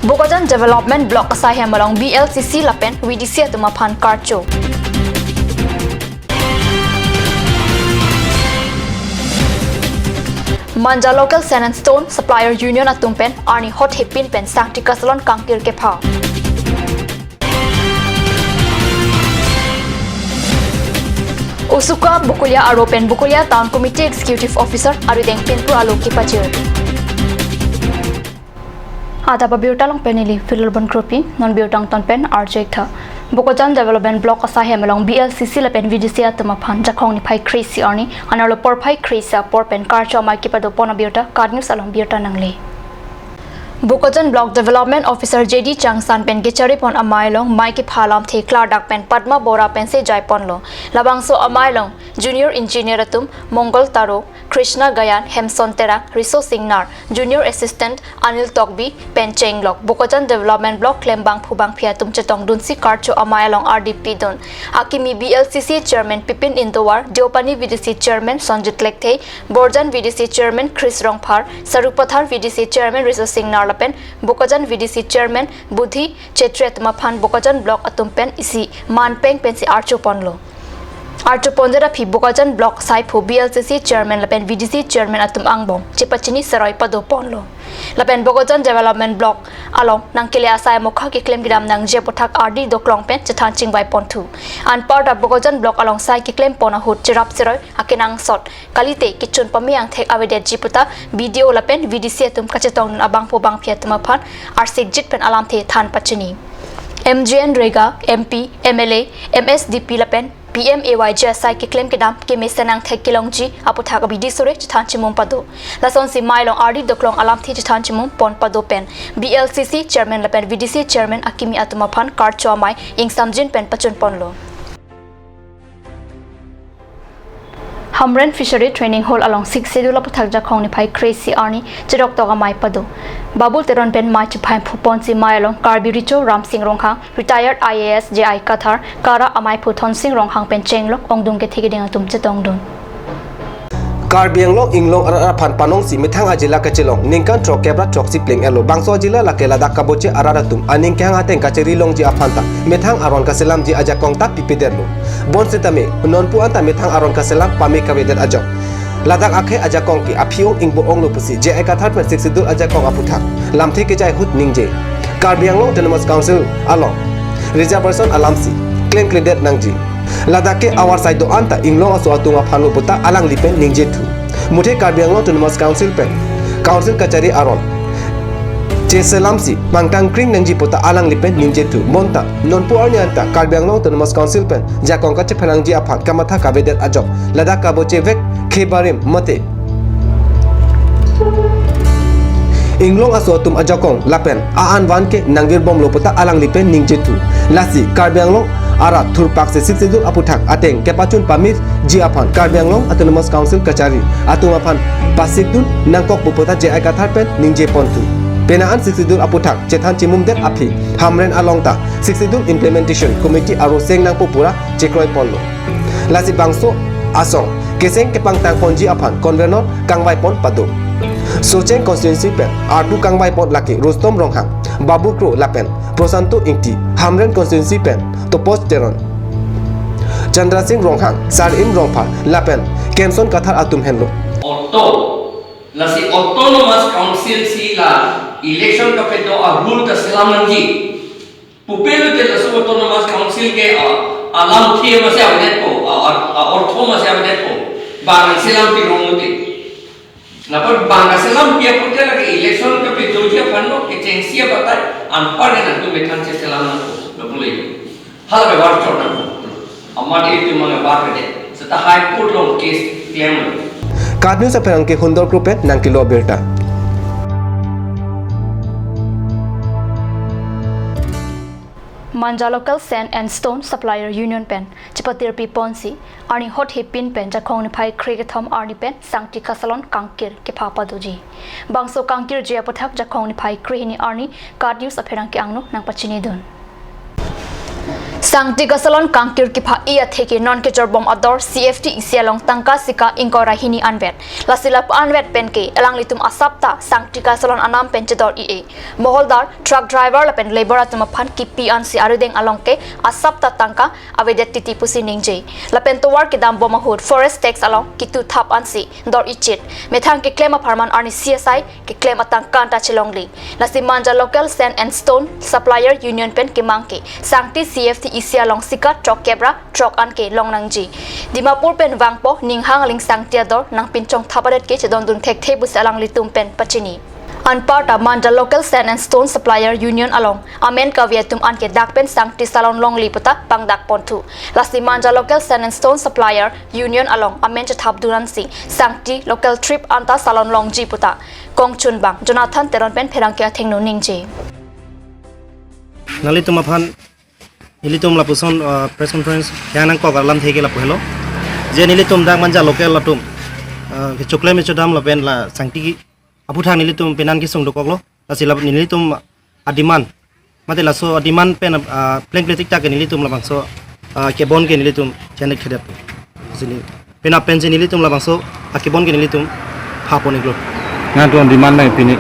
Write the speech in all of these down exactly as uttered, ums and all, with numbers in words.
Bokajan Development Block asai hem along B L C C lapen V D C atum aphan karcho. Manja Local Sand and Stone Supplier Union atum pen arni hot hepin pen sangti kasalon kangkir kepha. Usuka Bokolia aro pen Bokolia Town Committee Executive Officer arideng pinpur alo kipajir. Adap abirta along pen neli Philolbon Kropi, non birta angton pen arju-ik tha. Bokajan Development Block asai hem along B L C C lapen V D C atum aphan Jakhong niphai kre-isi arni, anerlo porphai kre-isi apor pen karcho amei kepado pon abirta KAT News along birta nangle. Bokajan Block Development Officer J D Changsan pen kechari pon amei along mei kepha alamthe klardak pen Padma Bora pensi jai ponlo. Labangso amei along Junior Engineer atum Mongol Taro, Krishna Gayan, Hemson Terak, Riso Singnar, Junior Assistant Anil Tokbi pen chenglok Bokajan Development Block klembangphu bangphi atum chetongdunsi karcho amei along ardi pidun. Akimi B L C C Chairman Pipin Intovar, Deopani V D C Chairman Sonjit Lekthe, Borjan V D C Chairman Chris Rongphar, Sarupathar V D C Chairman Riso Singnar lapen Bokajan V D C Chairman Budhi Chetri atum aphan Bokajan Block atum pen isi manpeng pensi archo ponlo. Archo pondet aphi Bokajan Block saiphu B L C C Chairman lapen V D C Chairman atum angbong chepachini seroi pado ponlo. Lapen Bokajan Development Block along nangkele asai mokha keklem kedam nangji aputhak ardi doklong pen chethan chingvai ponthu. Anparta Bokajan Block along sai keklem pon ahut cherap seroi akenangsot kalite kechun pame angthek avedetji puta B D O lapen V D C atum kachetongdun abangphu bangphi atum aphan arsikjit pen alamthe than pachini. M G N Rega, M P, M L A, M S D P lapen P M A Y G asai keklem kedam kemesen angthek kelongji aputhak abidi sore chethan chimum pado. Lasonsi mei along ardi doklong alamthe chethan chimum pon pado pen B L C C Chairman lapen V D C Chairman akimi atum aphan karcho amei ingsamjin pen pachun ponlo. Hamren Fishery Training Hall along Sixth Schedule aputhak Jakhong niphai kre-isi arni chedoktok amei pado. Babul Teron pen mei chephaiphu ponsi mei along Karbi Recho Ramsing Ronghang, Retired I A S J I Kathar, Kara ameiphu Thonsing Ronghang pen chenglok ongdung kethe keding atum chetongdun. Karbi Anglong inglong arat aphan panongsi methang ajila kachelong ningkan throkkep ra throksi pleng elo. Bangso ajila lake ladak kaboche arat atum aning kehang ateng kachiri longji aphanta methang aron kaselamji ajakong ta pipedetlo. Bonsitame nonpu anta methang aron kaselam pame kavedet ajok. Ladak akhei ajakong ke aphi-ong ingbo-onglo pusi J I Kathar pen Sixth Schedule ajakong aputhak lamthe kejai ahut ningje. Karbi Anglong Autonomous Council along reservation alamsi klem kledet nangji. Ladak ke awar sai do-an ta inglong aso atum aphanlo puta alangli pen ningjethu. Muthe Karbi Anglong Autonomous Council pen Council kachari aron cheselamsi pangtang kring nangji puta alangli pen ningjethu. Bonta nonpu arni anta Karbi Anglong Autonomous Council pen jakong kachephelangji aphan kamatha kavedet ajok ladak kaboche vek khei barim mate inglong aso atum ajakong lapen a-an van ke nangvirbomlo puta alangli pen ningjethu. Lasi Karbi Anglong arat thurpaksi Sixth Schedule aputhak ateng kepachun pameji aphan Karbi Anglong Autonomous Council kachari atum aphan pasikdun nangkokpo puta J I Kathar pen ningje ponthu. Penang an Sixth Schedule aputhak chethan chimumdet aphi Hamren along ta Sixth Schedule Implementation Committee aro seng nangpo pura chekroi ponlo. Lasi bangso asong keseng kepangtang ponji aphan convener kangvai pon pado. Socheng constituency pen artu kangvai pon lake Rustom Ronghang, Babu Kro lapen Prosanto Ingti, Hamren constituency pen Topos Teron, Chandra Singh Ronghang, Sarim Rongphar lapen Kemson Kathar atum henlo. Auto, lasi Autonomous Council si la election kapedo a rule ta selam nangji. Pupelote laso Autonomous Council ke a, alamthe masi avedetpo, a, a, a-ortho masi avedetpo. Bang selam pirong mute. Lapen bang selam pi apot ke lake election kapedoji aphanlo kechengsi abatai anpar ke nangtum methang cheselam nangpo. Lapu le. Hala bebhar chot nangpo. Amat itum mangbar kede. Seta High Court along case klem. KAT News apherangke Hundor Kro pen nangkelo abirta. Manja Local Sand and Stone Supplier Union pen chepatirpi ponsi arni hot hepin pen Jakhong niphai krekethom arni pen sangti kasalon kangkir kepha padoji. Bangso kangkirji aputhak Jakhong niphai krehini arni KAT News apherangke angno nangpachinidun. Sangti kasalon kangkir kipha-i atheke non kechorbom ador C F T E C along tangka sika ingkoi ra hini anvet. Lasi lapu anvet penke alanglitum asapta Sangti kasalon anam pen chedor-i-e. Moholdar, truck driver lapen labour atum aphan kipi ansi arideng along ke asapta tangka avedet titi pusi ningje. Lapen tovar kedam bom ahut forest tax along kitu thap ansi dor-i chit. Methang keklem apharman arni C S I keklem atangka anta chelongle. Lasi Manja Local Sand and Stone Supplier Union pen kemang ke Sangti C F T E C along sika throk kep ra throk an ke long nangji. Dimapur pen vangpo ninghang aling Sangti ador nangpinchong thap adet ke chedondun thekthe pusi alanglitum pen pachini. Anparta Manja Local Sand and Stone Supplier Union along amen kave atum anke dak pen Sangti salon longle puta pangdak ponthu. Lasi Manja Local Sand and Stone Supplier Union along amen chethap dun ansi Sangti local trip anta salon longji puta kongchunbang Jonathan Teron pen pherangke athengno ningje. Nanglitum aphan, nelitum lapuson, uh, press conference yang nangkok alam theke lapu helo. Je nelitum dak Manja local atum, uh, kechoklem kechodam lapen la Sangti aphuthak nelitum penan kesung dokoklo. Lasi la nelitum a-demand, mate laso a-demand pen, ah, pleng pletik tak ke nelitum labangso, ah, kebon ke nelitum chenek thedet. Sini penap pensi nelitum labangso akebon ke nelitum phapon iklo. Nangtum demand nang pini?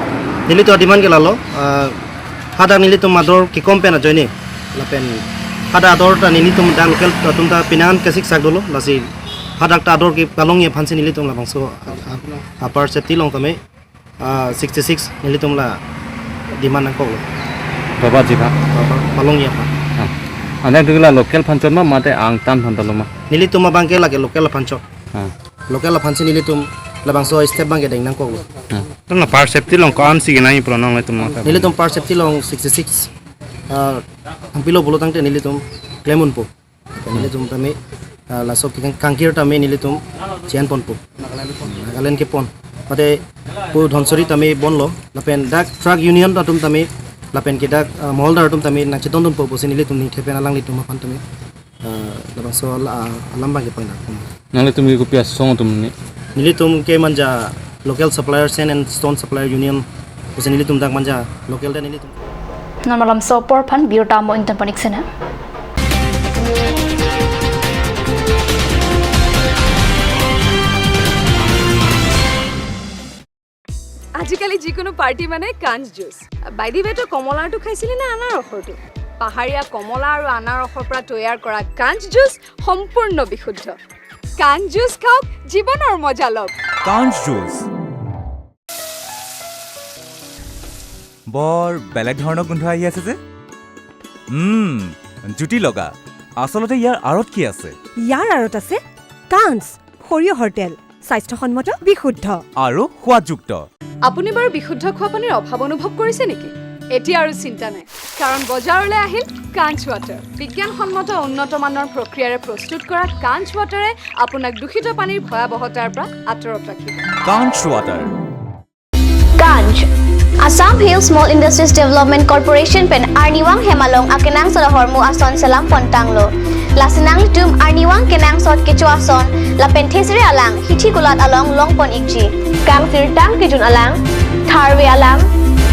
Nelitum a-demand ke lalo, ah, hadak nelitum ador kekom pen ajoine. Lapen hadak ador ta nelitum dak local atum ta pinangan kesik sak dolo. Lasi hadak ta ador ke kalongji aphansi nelitum labangso, ah, ah, Upper Septi along tame ah, sixty six nelitum la demand nangkoklo. Baba ji ba? Baba, palongji aphan. Ah. Anda dugla local aphan chot ma mate angtan aphan ta lo ma? Nelitum abang ke lake local aphan chot. Ah. Local aphansi nelitum labangso step abang ke deng nangkoklo. Ah. Tangka Upper Septi along ko-ansi kenangji pulo nanglitum ma? Nelitum Upper Septi along sixty six, ah, ampilo pulo tangte nelitum klem unpo. Nelitum tame, ah, laso kang-, kangkir tame nelitum chian ponpo. Nagaland kepon. Mate pu Dhonsiri tame bonlo. Lapen dak truck union atum tame, lapen ke dak, ah, moholdar atum tame nangchedondunpo pusi nelitum ningthe pen alanglitum aphan tame, ah, labangso ala-, ah, alam abang kepangdak. Nanglitum ke kopi asong atum ni? Nelitum ke Manja Local Supplier Sand and Stone Supplier Union pusi nelitum dak Manja local ta nelitum. Non malomso apor aphan birta mo ington panik sena. আজিকালি যিকোনো পাৰ্টি মানে কাঞ্চ juice. By the ৱে, তই কমলাৰটো খাইছিলি নে আনাৰসৰটো? পাহাৰীয়া কমলা আৰু আনাৰসৰ পৰা তৈয়াৰ কৰা কাঞ্চ জুচ সম্পূৰ্ণ বিশুদ্ধ। কাঞ্চ জুচ খাওক, জীৱনৰ মজা লওক। কাঞ্চ জুচ। বৰ বেলেগ ধৰণৰ গোন্ধ আহি আছে যে। উম, জুতি লগা। আচলতে ইয়াৰ আঁৰত কি আছে? ইয়াৰ আঁৰত আছে কাঞ্চ, সৰিয়হৰ তেল, স্বাস্থ্যসন্মত, বিশুদ্ধ। আৰু সোৱাদযুক্ত। আপুনি বাৰু বিশুদ্ধ খোৱা পানীৰ অভাৱ অনুভৱ কৰিছে নেকি? এতিয়া আৰু চিন্তা নাই, কাৰণ বজাৰলৈ আহিল কাঞ্চ ৱাটাৰ। বিজ্ঞানসন্মত উন্নত মানৰ প্ৰক্ৰিয়াৰে প্ৰস্তুত কৰা কাঞ্চ ৱাটাৰে আপোনাক দূষিত পানীৰ ভয়াৱহতাৰ পৰা আঁতৰত ৰাখিব। কাঞ্চ water. Kanch, Assam Hill Small Industries Development Corporation pen arnivang hem along akenangsot ahormu ason selam pontanglo. Lasi nanglitum arnivang kenangsot kecho ason lapen thesere alang hithi kulat along longpon ikji. Kangsirtang kejun alang, tharve alang,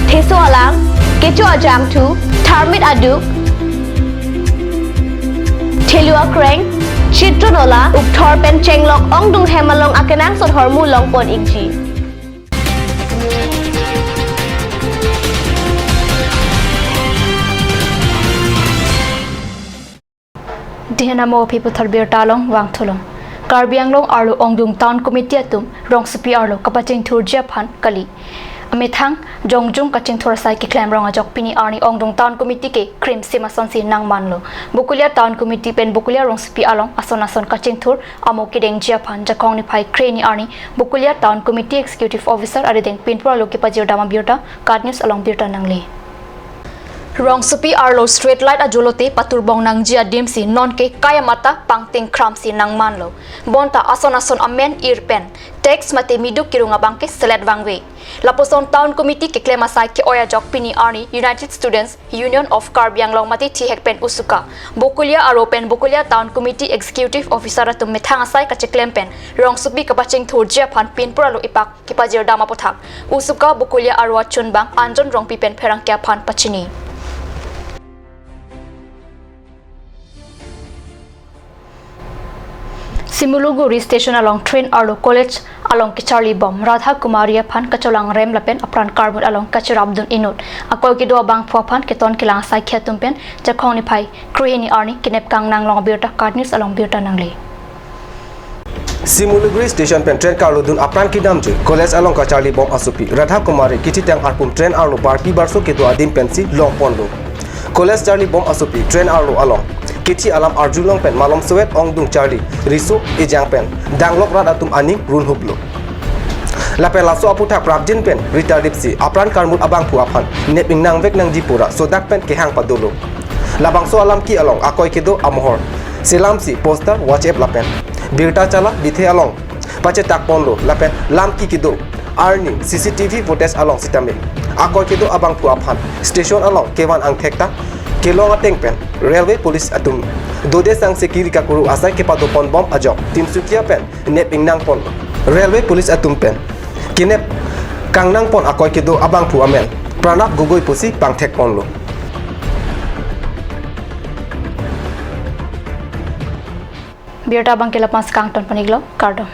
theso alang, kecho ajangthu, tharmit aduk, thelu akreng, chitro nola, ukthor pen chenglok ongdung hem along akenangsot ahormu longpon ikji. Dihena mo aphi puthot birta along vangthu long. Karbi Anglong arlo ongdung Town Committee atum rongsopi arlo kapachingthurji aphan kali. Amethang jongjung kachingthur asai keklem rong ajok pini arni ongdung Town Committee ke krimsim asonsi nangmanlo. Bokolia Town Committee pen Bokolia rongsopi along ason ason kachingthur amo kedengji aphan Jakhong niphai kre-ni arni Bokolia Town Committee Executive Officer arideng pinpur arlo kepajirdam abirta KAT News along birta nangle. Rongsopi arlo street light ajo lote paturbong nangji adimsi nonke kai amata pangting kramsi nangmanlo. Bonta ason ason amen ir pen tax mate miduk kirung abang ke selet vangve. Lapuson Town Committee keklem asai ke-oi ajok pini arni United Students Union of Karbi Anglong mate thihek pen USUKA, Bokolia aro pen Bokolia Town Committee Executive Officer atum methang asai kacheklem pen rongsopi kapachingthurji aphan pinpur arlo ipak kepajirdam aputhak USUKA Bokolia aro achunbang Anjon Rongpi pen pherangke aphan pachini. Simuluguri station along train arlo college along kecharli bom Radha Kumari aphan kacholangrem lapen apran karmut along kachirapdun inut akoi kedo abangphu aphan keton kelang asai khe atum pen Jakhong niphai krehini arni kenep kangnang long birta KAT News along birta nangle. Simuluguri station pen train karludun apran kedamjui college along kacharli bom asopi Radha Kumari kethitang arpum train arlo barpi barso kedo adim pensi longponlo. College charli bom asopi train arlo along kethi alam arjulong pen malom sowet ongdung charli riso ejang pen danglok rat atum aning runhuplo. Lapen laso aputhak prapjin pen ritaripsi apran karmut abangphu aphan nep ingnangvek nangji pura sodak pen kehang padolo. Labangso alamki along akoi kedo amohor selamsi poster, WhatsApp lapen birta chala bithe along pachetakponlo lapen lamki kedo arni C C T V footage along sitame akoi kedo abangphu aphan station along kevan angthek ta kelong ateng pen railway police atum dode sangse kiri kakuru asai kepadopon bom ajok Tinsukia pen nep ingnangponlo. Railway police atum pen kenep kangnangpon akoi kedo abangphu amen Pranab Gogoi pusi pangthekponlo. Birta abangke lapu-an si kangton pon-iklo, kardom.